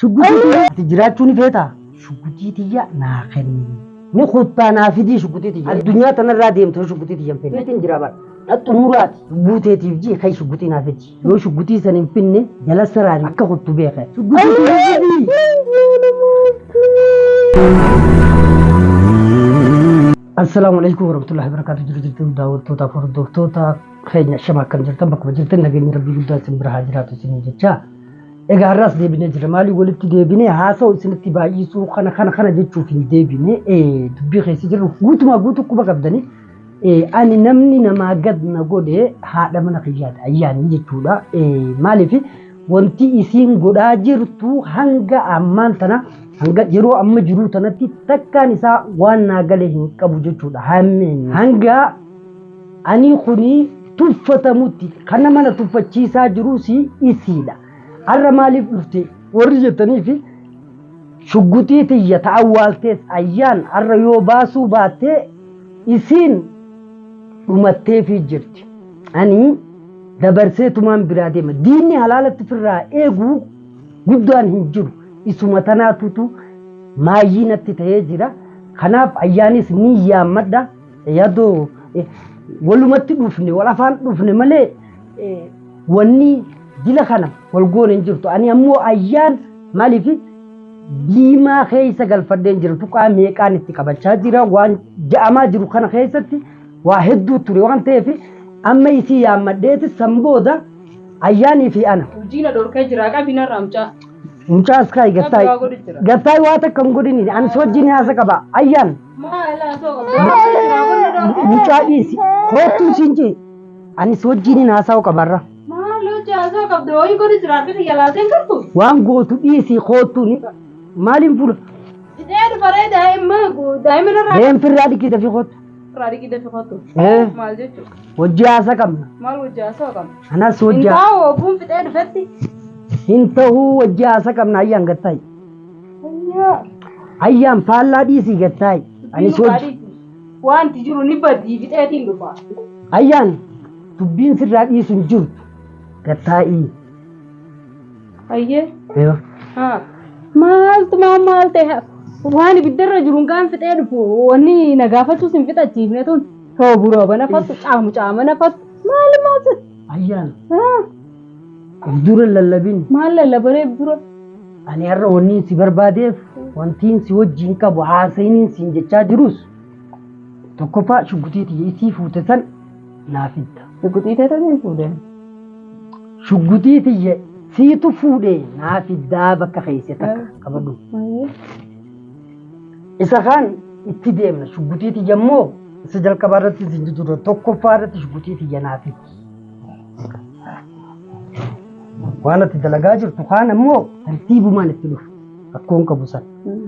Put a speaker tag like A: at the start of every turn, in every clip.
A: Shugguxii tiyya ati jiraachuu ni feetaa? Shugguxii tiyya naa kenni. Ni kuttaa naa fidii shugguxii tiyya. Addunyaa tanarraa deemte yoo shugguxii tiyya hin finne. Feetiin jira bara. Na xumuraati. Lubbuu teetiif jii kai shugguxii naa fidi. Yoo shugguxii san hin finne jala saraari akka kuttu beeka. Shugguxii tiyya fidi. Assalaamu alaikum warahmatullahi wabarakatuh. Jiru jirtu daawwattootaaf hordoftoota keenya shama akkam jirtan bakkuma jirtan nageenyi rabbii guddaa isin bira haa jiraatu isiniin jechaa. Egaa har'as deebinee jira. Maaliif walitti deebinee haasa'u isinitti baay'isuu kana kana kana jechuuf hin deebine. Dubbii keessa jirru guutumaa guutuu quba qabdanii. Ani namni namaa gad na godhe haadha mana kiyyaati ayyaanii jechuudha. Maaliif wanti isiin godhaa jirtu hanga ammaan tana hanga yeroo amma jiruu tanatti takkaan isaa waan naa gale hin qabu jechuudha. Hanga Ani kuni tuffatamutti kan nama na tuffachiisaa jirus isiidha. Har'a maaliif dhufte warri jettaniif shugguxii tiyya ta awwaaltees ayyaan har'a yoo baasuu baatte isiin dhumatteefii jirti. Ani dabarsee tumaan biraa deema. Diinni halaalatti firraa eegu guddaan hin jiru. Isuma tanaatutu maayyii natti ta'ee jira. Kanaaf ayyaanis ni yaammadha. Yaaddoo walumatti dhufne wal afaan dhufne malee wanni dila kana wal goone hin jirtu. Ani ammoo ayyaan maaliif diimaa keessa galfadheen jira tuqaa meeqaan itti qabachaa jira waan ja'amaa jiru kana keessatti waa hedduu ture waan ta'eef amma isii yaammadheeti san booda ayyaanii fi ana.
B: Hojii na dhorkee jira qabi narraa mucaa.
A: Mucaa as kaa'i
B: Qabbi
A: gattaa'i.
B: waa godhu jira.
A: Gattaa'i waa takka hin godhini ani si wajjin haasa qaba ayyaan.
B: Maal haasoo qabda?
A: Mucaa dhiisi. Koottuu siin jee. Ani si wajjin haasa'u qabarra.
B: Maal hojii haasoo qabda? Wayii godhu jira harka kiyya laaltee gartu.
A: Waan gootu dhiisi koottuu ni. Maaliin fuula?
B: Fidee dhufaree daa'imma daa'ima narraa
A: Deem firraa dhiqii dafii koottu.
B: irraa dhiqii dafii kottu.
A: Eh,
B: Maal jechuudha?
A: Hojii haasa qabna.
B: Maal hojii haasoo qabna?
A: Anas
B: Hin
A: hojii
B: taa'u ogguun fixee dhufetti.
A: hin ta'uu hojii haasa qabna ayyaan gattaa'i. Ayyaan faallaa dhiisii gattaa'i. Anis hojii
B: Wanti jiru ni badii fixeetiin dhufa.
A: Ayyaan dubbiin sirraa dhiisu hin jirtu gattaa'ii.
B: Ayyee. Haa. Maaltu maal maal ta'e waan ibiddarra jiru gaan fixee dhufu wanni na gaafachuus hin fixachiifne tun roobu rooba na fattu caamu caama na fattu maali maal ta'e.
A: Ayyaan
B: Haa.
A: of dura lallabin.
B: Maal lallabareef dura.
A: Ani har'a wanniin si barbaadeef wantiin si wajjin qabu haasa'iniin siin jechaa jirus tokkoffaa shugguxii tiyya isii fuute san naa fidda.
B: Shugguxii tee tamiin fuudhe?
A: Shugguxii tiyya siitu fuudhe naa fiddaa bakka keesse takka qabadhu. Isa kaan itti deemna shugguxii tiyya immoo isa jalqabaa irratti siin jechuudha tokkoffaa irratti shugguxii tiyya naa fiddi. Waan ati dalagaa jirtu kaan ammoo tartiibumaan itti dhufu. Rakkoon qabu san.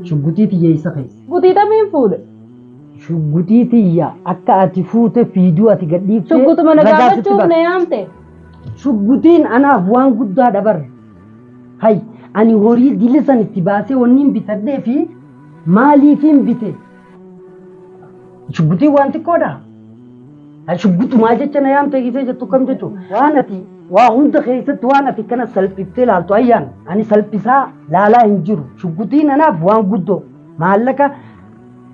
A: Shugguxii tiyya isa keessa.
B: Shugguxii tamiin fuudhe.
A: Shugguxii tiyya akka ati fuute fiiduu ati gadhiifte.
B: Shugguxuma na
A: ragaa sitti
B: gaafachuuf
A: baasa.
B: na yaamte.
A: Shugguxiin anaaf waan guddaa dhabar. Hay ani horii dili san itti baasee wanniin bitadhee fi maaliifin bite? Shugguxiin waan xiqqoodha. Shugguxumaa jecha na yaamte gisee jettu kam jechuun waan ati waa hunda keessatti waan ati kana salphiftee laaltu ayyaan ani salphisaa laalaa hin jiru. Shugguxiin anaaf waan guddoo maallaqa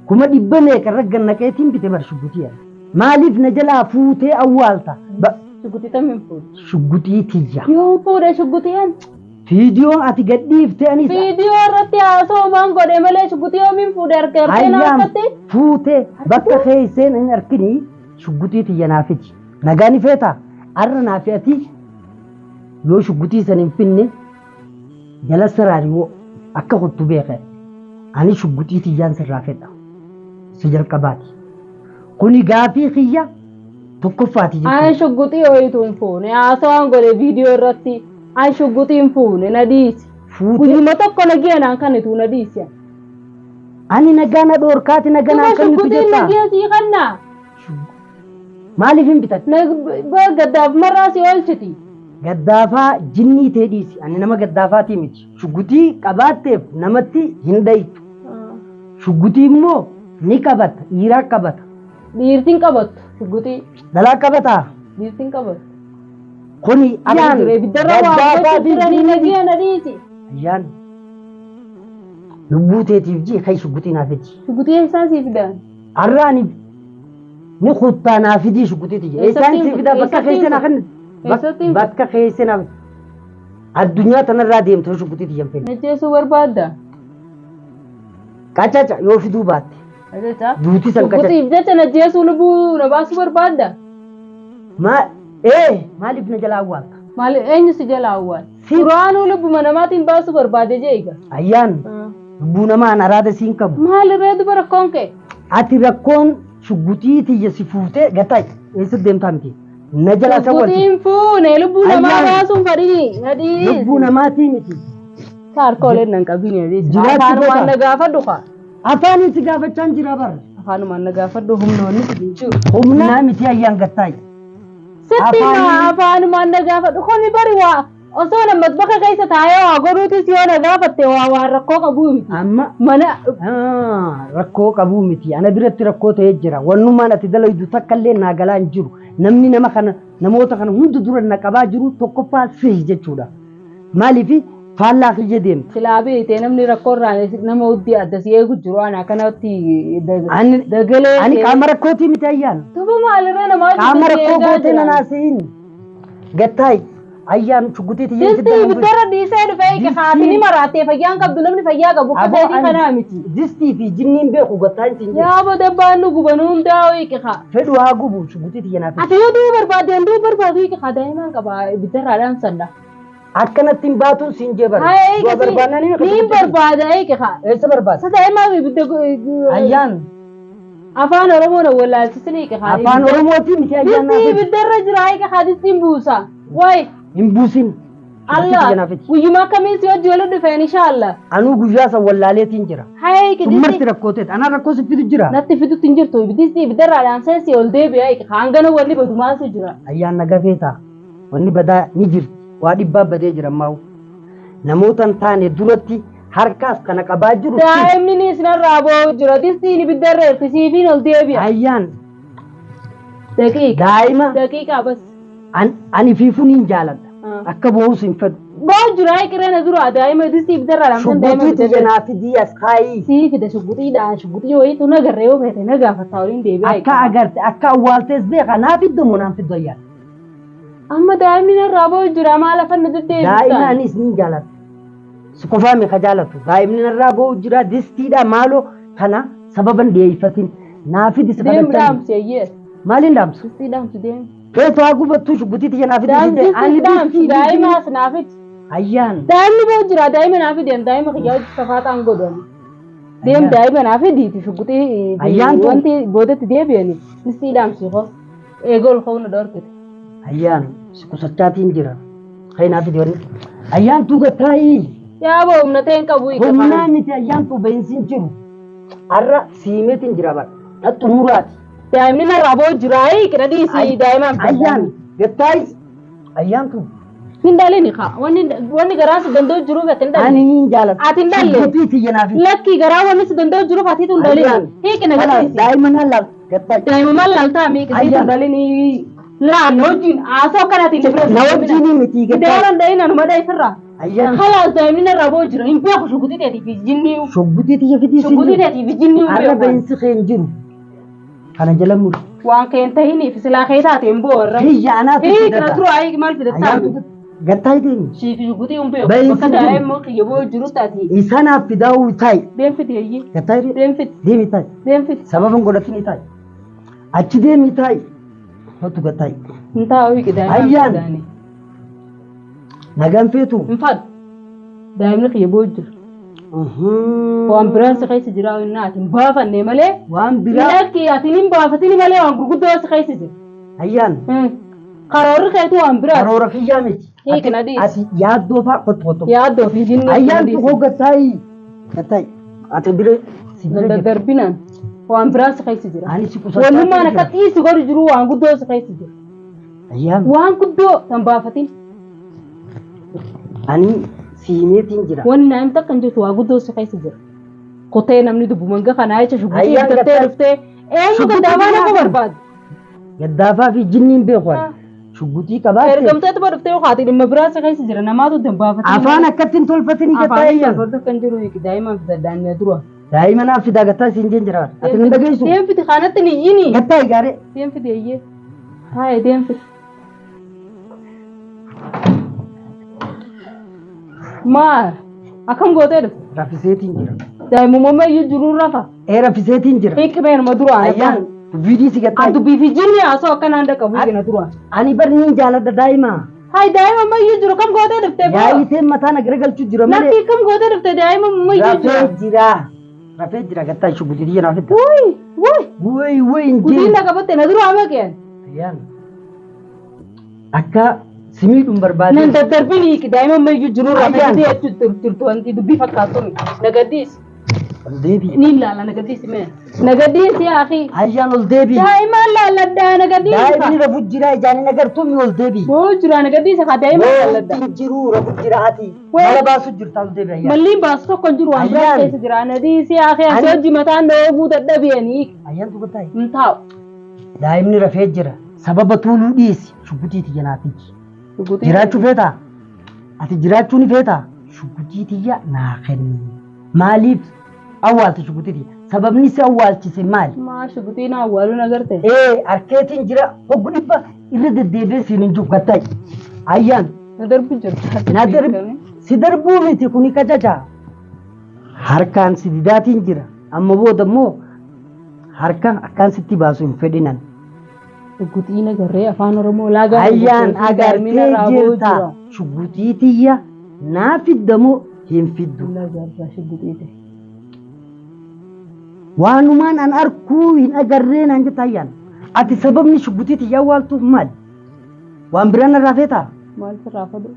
A: 100,000 meeqa irra gannaqeetiin bite bar shugguxii ani. Maaliif na jalaa fuutee awwaalta?
B: Shugguxii tamiin fuudhe?
A: Shugguxii tiyya.
B: Yoom fuudhe shugguxii ani?
A: Viidiyoo ati gadhiifte anis
B: Viidiyoo irratti haasoo maan godhe malee shugguxii yoomiin fuudhe harka harkeen
A: Ayyaan
B: harkatti.
A: fuute bakka keesseen hin argini shugguxii tiyya naa fidi. Nagaa ni feetaa? Arra naa fi ati yoo shugguxii san hin finne jala saraariwoo akka kuttu beeke. Ani shugguxii tiyyaan sirraa fedha. Si jalqabaati. Kuni gaafii kiyya tokkoffaati
B: An
A: jechuudha.
B: shugguxii ho'itu hin fuune haasawaan godhe viidiyoo irratti an shugguxii hin fuune na dhiisi.
A: Fuute
B: Guyyuma tokko nagiya naan kannitu na dhiisi.
A: Ani nagaa na dhoorkaati nagaa
B: Tuma
A: naan kennitu
B: shugguxiin
A: jettaa?
B: nagiya sii kannaa.
A: Maaliif hin bitan?
B: Na gaddaaf marraa si oolchiti.
A: Gaddaafaa jinnii tee dhiisi. Ani nama gaddaafaatii miti. Shugguxii qabaatteef namatti hin dhayitu. Shugguxii immoo ni qabata. Dhiiraa qabata.
B: Dhiirti hin qabattu shugguxii.
A: Dhalaa qabataa?
B: Dhiirti hin qabattu.
A: Kuni
B: Ayyaan
A: ayyaan
B: ibiddarra waa
A: gaddaafaa
B: gochuu
A: fi
B: jiranii
A: jinnii
B: nagiya na dhiisi.
A: Ayyaan Lubbuu teetiif jii kai shugguxii naa fidi.
B: Shugguxii eessaa sii fidan?
A: Har'a ani ni kuttaa naa fidii shugguxii tiyya. Eessaan sii fidaa bakka keessa naa kenni.
B: Eessatti?
A: Bakka keessa naa addunyaa tanarraa deemtu shugguxii tiyya hin fedhu.
B: Ajjeesuu barbaadda?
A: Qacaca yoo fiduu baatte.
B: Ajaja.
A: Duuti san qacaca.
B: Shugguxiif jecha na ajjeesuu lubbuu na baasuu barbaadda?
A: Maa ee maaliif na jalaa awwaalta?
B: Maali eenyu si jala awwaal?
A: Si-
B: Duraanuu lubbuma namaatiin baasuu barbaade jee egaa.
A: Ayyaan lubbuu namaa an araada siin qabu.
B: Maali ree duba rakkoon kee?
A: Ati rakkoon shugguxii tiyya si fuutee gataa eessa deemtaa miti? Na jalaa sawwalti.
B: Shugguxiin fuune lubbuu namaa
A: Ayyaan.
B: baasuun fadhii. Nadhii.
A: Lubbuu namaatii miti.
B: Harka nan qabini adiis.
A: Jiraachuu
B: Afaanumaan
A: beekaa?
B: na gaafadhu kaa.
A: Afaaniin si gaafachaan jira bara.
B: Afaanumaan na gaafadhu humnoonni si hin jiru.
A: Humnaa miti ayyaan gattaayi.
B: Sitti
A: Afaaniin-
B: maa afaanumaan na gaafadhu kuni bari waa osoo nama bakka keessa taa'ee waa godhuutis yoo na gaafatte waa waan rakkoo qabuu miti.
A: Amma
B: Mana
A: rakkoo qabuu miti. Ana biratti rakkoo ta'ee jira. Wannummaan ati dalaydu takka illee naa galaa hin jiru. Namni nama kana namoota kana hunda dura na qabaa jiru tokkoffaa sihi jechuudha. Maaliif faallaa kiyya deemta?
B: Silaa beekte namni rakkoo irraa nama huddii adda si eegu jiru ana akkanatti
A: Ani
B: dagalee.
A: ani qaama rakkootii miti ayyaan.
B: Tuba maalirra namaa
A: Qaama rakkoo gootee na naasiin. Gattaayi ayyaan shugguxii tiyya
B: Distii ibiddarra dhiisee dhufee hiike haatini maraattee fayyaan qabdu namni fayyaa qabu akka
A: Aboo
B: keetii
A: ani-
B: kanaa miti.
A: Distii fi jinniin beeku gattaayin siin jedhe.
B: Yaa bada baannu gubanuu hundaa'u hiike haa.
A: Fedhu haa gubu shugguxii tiyya naaf.
B: Ati yoo du'uu barbaadde hin du'uu barbaadu hiike haa daa'imaan qaba ibiddarraa dhaamsadha.
A: Akkanatti hin baatuun siin jee bara.
B: Haa
A: Du'a barbaannaan
B: hiike niin barbaada hiike haa.
A: Eessa barbaada?
B: Sa daa'imaa ibidda
A: Ayyaan
B: Afaan Oromoo na wallaalchisin hiike haa.
A: afaan Oromootiin miti ayyaan
B: Distii
A: naaf
B: ibiddarra jira hiike haa distiin buusa. Wayi
A: hin buusin.
B: Allah guyyuma akkamiin si wajji walitti dhufeen inshaAllah.
A: Anuu guyyaa san wallaaleetiin jira.
B: Haa hiike
A: Tummarti
B: distii.
A: rakkoo ta'e anaa rakkoo si fidu jira.
B: Natti fidutti hin jirtu distii ibiddarraa dhaamsee si ol deebi'a hiike hangana walli badumaatu jira.
A: Ayyaan naga feetaa wanni badaa ni jirti waa dhibbaa badee jira ammaa namoota hin taane duratti harkaas kana qabaa jiru.
B: Daa'imni ni isinarraa boo'u jira distiin ibiddarra jirti siifiin ol deebi'a.
A: Ayyaan
B: Daqiiqa.
A: daa'ima
B: Daqiiqa bas.
A: ani fiifuun hin jaaladha. Akka boo'us hin fedhu.
B: Boo'u jira qiree dura daa'ima distii ibiddarraa dhaamsan daa'ima
A: Shugguxii tiyya
B: ibiddarra.
A: naa fidii as kaayii.
B: Sii fida shugguxiidhaan shugguxii wayiitu nagarree yoo feete na gaafataa waliin deebi'a.
A: Akka agarte akka awwaaltees beeka naa fiddu moo naan fiddu ayyaan.
B: Amma daa'imni narraa boo'u jira maal afaan nu
A: Daa'ima
B: deddeebistaan.
A: anis ni jaaladha. Si qofaa mi ka jaalatu. Daa'imni narraa boo'u jira distiidha maaloo kana sababan dhiyeeffatin. Naa fidi si
B: Deem
A: kadhachaa.
B: dhaamsi eeyyee.
A: Maaliin dhaamsu?
B: Distii dhaamsi deem.
A: Feetu haa gubattuu shugguxii tiyya naa fidi.
B: Daa'imni
A: Ani
B: dhaamsi
A: distii
B: daa'imaas naa fidi.
A: Ayyaan.
B: Daa'imni boo'u jira daa'ima naa fidi daa'ima kiyyaa hojii safaaxaan godhani. Deem daa'ima naa fidiiti shugguxii
A: Ayyaantu.
B: wanti boodatti deebi'ani distii dhaamsi hoo. Eegol hoo na dhorkite.
A: Ayyaan si qusachaatiin jira. Kai naa fidi wanni. Ayyaan tuu gattaayii.
B: Yaa boo humna ta'e hin qabu hiika
A: Humnaa miti ayyaan tuu bahinsi jiru. Har'a siimeetiin jira bara. Na xumuraati.
B: Daa'imni narraa boo'u jira qira dhiisii daa'imaaf.
A: Ayyaan gattaayi. Ayyaan tuu.
B: Hin dhalini kaa wanni garaa si danda'u jiruuf ati hin
A: Ani
B: dhalin.
A: niin jaaladha.
B: Ati hin dhalle.
A: Shugguxii tiyya naa fidi.
B: Lakkii garaa wanni si danda'u jiruuf atiitu hin dhalin.
A: Ayyaan.
B: Hiiqina gadhiisi.
A: Daa'ima naan laal. Gattaayi.
B: Daa'ima maal laaltaa miiqisiitu hin
A: Ayyaan.
B: dhalini. Laa na wajjin haasoo akkanaatiin bira.
A: Na wajjinii miti gattaayi.
B: Daa'ima dha'in anuma dha'isirraa.
A: Ayyaan.
B: Kalaas daa'imni narraa boo'u jira hin beeku shugguxii ta'eetiif jinnii.
A: Shugguxii tiyya fidii siin
B: Shugguxii
A: jiru.
B: ta'eetiif jinnii hin
A: Har'a
B: beeku.
A: bahinsi kee hin jiru. Kana jala muri.
B: Waan kee hin tahiniif silaa kee taate hin bo'u irra.
A: Kiyya anaatu
B: Hiiqina
A: fidata.
B: tura hiiqi maal fidattaa?
A: Ayyaantu gattaayi deemi.
B: Shiifi shugguxii hin beeku.
A: Bahinsi
B: Bakka
A: jiru.
B: daa'imni kiyya boo'u jiru taati.
A: Isanaaf fidaa'uu taayi.
B: Deemfiti eeyyee.
A: Gattaayi
B: Deemfiti.
A: deemi taayi.
B: Deemfiti.
A: Sababa hin godhatin taayi. Achi deemi taayi. Hotu gattaayi.
B: Hin taa'u hiiqi daa'ima.
A: Ayyaan. Nagaan feetu.
B: Hin fadhu. Daa'imni kiyya boo'u jira. Waan biraan si keessa jira inni ati hin baafanne malee.
A: Waan biraa.
B: Lakki ati hin baafatini malee waan gurguddoo si keessa jira.
A: Ayyaan.
B: Karoorri keetu waan biraati.
A: Karoora kiyyaa miti.
B: Hiiqina dhiisi.
A: Ati yaaddoo fa'aa kottu kottu.
B: Yaaddoo fi jinni.
A: Ayyaan tukoo gattaayi. Gattaayi. Ati bira si bira jirti.
B: Daddarbinaan waan biraa si keessa jira.
A: Ani si qusachaa
B: Wannummaan
A: jira.
B: akka xiisi godhu jiru waan guddoo si keessa jira.
A: Ayyaan.
B: Waan guddoo tan baafatin.
A: Ani siimeetiin jira.
B: Wanni naa'im takka hin jirtu waa guddoo si keessa jira. Kotee namni dubbu manga kanaa jecha shugguxii
A: Ayyaan
B: bitattee
A: gattaa-
B: dhuftee eenyu
A: Shugguxii
B: gaddaafaa nama
A: biraa
B: barbaadu.
A: Gaddaafaa fi jinniin beeku ani. Shugguxii qabaatte.
B: Ergamtoota dhuftee yookaati dhimma biraa isa keessa jira namaatu dambaafate.
A: Afaan akkatti hin tolfatin
B: Afaan
A: gattaayyaan.
B: tolfatu kan jiru daa'ima fidadhaan dura.
A: Daa'ima naaf fidaa gattaa siin jeen jira. Ati nan dhageessu.
B: Deemfiti kanatti ni ini.
A: Gattaa egaaree.
B: Deemfiti eeyyee. Haaya deemfiti. Maal akkam gootee dhufte?
A: Raffiseetiin jira.
B: Daa'imummaa iyyuu jiruun rafa.
A: Ee raffiseetiin jira.
B: Hiiqimeen ma duraan.
A: Ayyaan dubbii si gattaa.
B: Dubbii fi jinni haasoo akkanaan dhaqqabu hina duraan.
A: Ani bar niin jaaladha daa'ima.
B: Hayi daa'ima ammayyuu jiru kam gootee dhufte boo?
A: Yaa'iteen mataa na garagalchuu jira malee.
B: Lakkii kam gootee dhufte daa'ima ammayyuu jira.
A: Rafee jira. Rafee jira gattaa shugguxii xiyya naaf itti.
B: Wuy wuy
A: Wuy wuy hin
B: gudiin
A: jeen.
B: na qabatte na duraa maqeen.
A: Ayyaan. Akka simiidhuun barbaade.
B: Nan daddarbin hiiki daa'ima ammayyuu jiru rafee
A: Ayyaan.
B: jechuun turtu wanti dubbii fakkaatu na gaddiisi.
A: Ol deebi'i.
B: Ni ilaala na gaddiisi mee. Na gaddiisi akhi.
A: Ayyaan ol deebi'i.
B: Daa'ima laalladhaa na gaddiisi.
A: Daa'imni rafu jira ijaan hin agartuu mi ol deebi'i.
B: Boo jira na gaddiisi haa daa'ima laalladhaa.
A: Wanti jiru rafu jira ati.
B: Wee.
A: Mala baasu jirta ol deebi'i ayyaan.
B: Malliin baasu tokko hin jiru waan biraa
A: Ayyaan.
B: keessa jira na dhiisi akhi asii
A: Ani-
B: hojii mataan dhooguu dadhabeen
A: Ayyaan tu gattaa.
B: hin taa'u.
A: Daa'imni rafee jira. Sababa tuuluu dhiisi. Shugguxii tiyya naaf iji. Jiraachuu feetaa? Ati jiraachuu ni feetaa? Shugguxii tiyya naa kenni. Maaliif awwaalte shugguxii tiyya? Sababni si awwaalchise maali?
B: Maa shuguxiin awwaaluun agarte.
A: Ee harkeetiin jira hoggu dhibba irra deddeebi'ee siin hin jiru gattaa'e. Ayyaan
B: Na darbu jirta.
A: na darbu si darbuu miti kuni qacaca. Harkaan si didaatiin jira. Amma booda immoo harka akkaan sitti baasu hin fedhinan.
B: Shuguxiin agarree afaan Oromoo laagaa.
A: Ayyaan agartee jirta. Shugguxii tiyya naa fiddamoo hin fiddu.
B: Agarra shuguxiite.
A: Waanumaan an arkuu hin agarree naan jetta ayyaan. Ati sababni shugguxii tiyya awwaaltuuf maali? Waan biraan narraa feetaa?
B: Maal sirraa fadhu?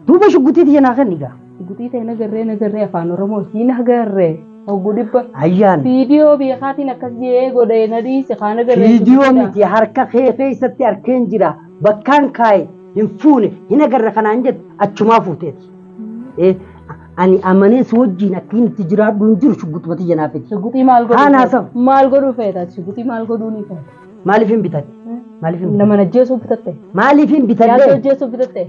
A: Duuba shugguxii tiyya naa kenni gaa.
B: Shuguxii ta'e nagarree nagarree afaan Oromoo hin agarree. Hoggu dhibba.
A: Ayyaan.
B: Viidiyoo beekaatiin akkas jee godhee na dhiisi kaan agarree.
A: Viidiyoo miti harka kee keessatti harkeen jira. Bakkaan kaaye hin fuune hin agarre kanaan jettu achumaa fuuteeti. Ee ani amanee si wajjin akka inni itti jiraadhu hin jiru shugguxuma tiyya naaf fidi.
B: Shuguxii maal godhuu?
A: Haan
B: feeta?
A: haasa'u.
B: Maal godhuu feeta? Shuguxii maal godhuu ni feeta?
A: Maaliif hin bitadhe? Maaliif hin bitadhe?
B: Nama ajjeesuu bitatte?
A: Maaliif hin
B: Yaaddoo
A: bitadhe?
B: ajjeesuu bitatte?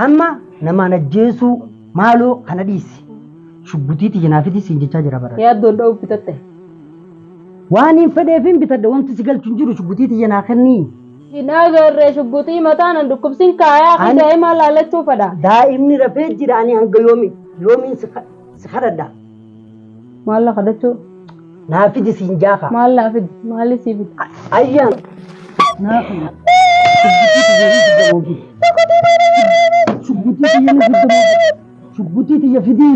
A: Amma namaan ajjeesuu maaloo kana dhiisi. Shugguxii tiyya naaf fidi siin jechaa jira bara.
B: Yaaddoon dha'uu bitatte?
A: Waan hin fedheef hin bitadhe wanti si galchu hin jiru shugguxii tiyya naa kennii.
B: Hin agarree shuguxii mataan an dhukkubsin kaayaa fi
A: Ani-
B: daa'ima laalachuu fedha.
A: Daa'imni rafee jira ani hanga yoomi yoomiin si kadhadha.
B: Maal la kadhachuu?
A: Naa fidi siin jaafa.
B: Maal laa fidi? Maali sii fidi?
A: Ayyaan. Naa fidi. Shugguxii tiyya ni fiddamoo fidi. Shugguxii tiyya fidi.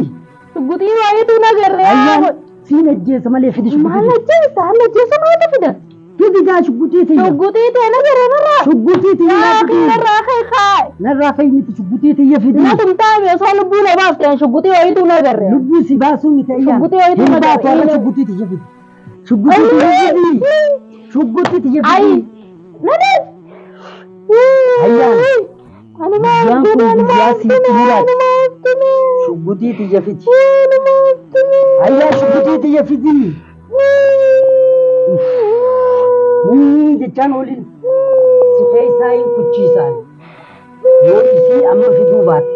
B: Shuguxii waayituu hin agarree.
A: Ayyaan siin ajjeesa malee fidi
B: Maal
A: shugguxii.
B: ajjeesa? Maal ajjeesa maaltu fida?
A: Fidi gaa shugguxii tiyya.
B: Shuguxii ta'e nagarree narraa.
A: Shugguxii tiyya naa
B: Yaa
A: fidi.
B: narraa kee kaa'e.
A: Narraa fa'i miti shugguxii tiyya fidi.
B: Na tumtaame osoo lubbuu na baafte shuguxii wayituu nagarree.
A: Lubbuu si baasuu miti ayyaan.
B: Shugguxii wayituu
A: Hin baatu
B: nagarree.
A: har'a shugguxii tiyya fidi. Shugguxii tiyya fidi. Shugguxii tiyya
B: Ayi.
A: fidi.
B: Nagar.
A: Ayyaan.
B: Anuma
A: Guyyaan kun
B: anuma
A: guyyaa sii dhiiraati.
B: anuma
A: Shugguxii tiyya fidi. Ayyaan shugguxii tiyya fidi. Jechaan oolin si keessaa hin kuchiisaan. Yoo isii amma fiduu baatte.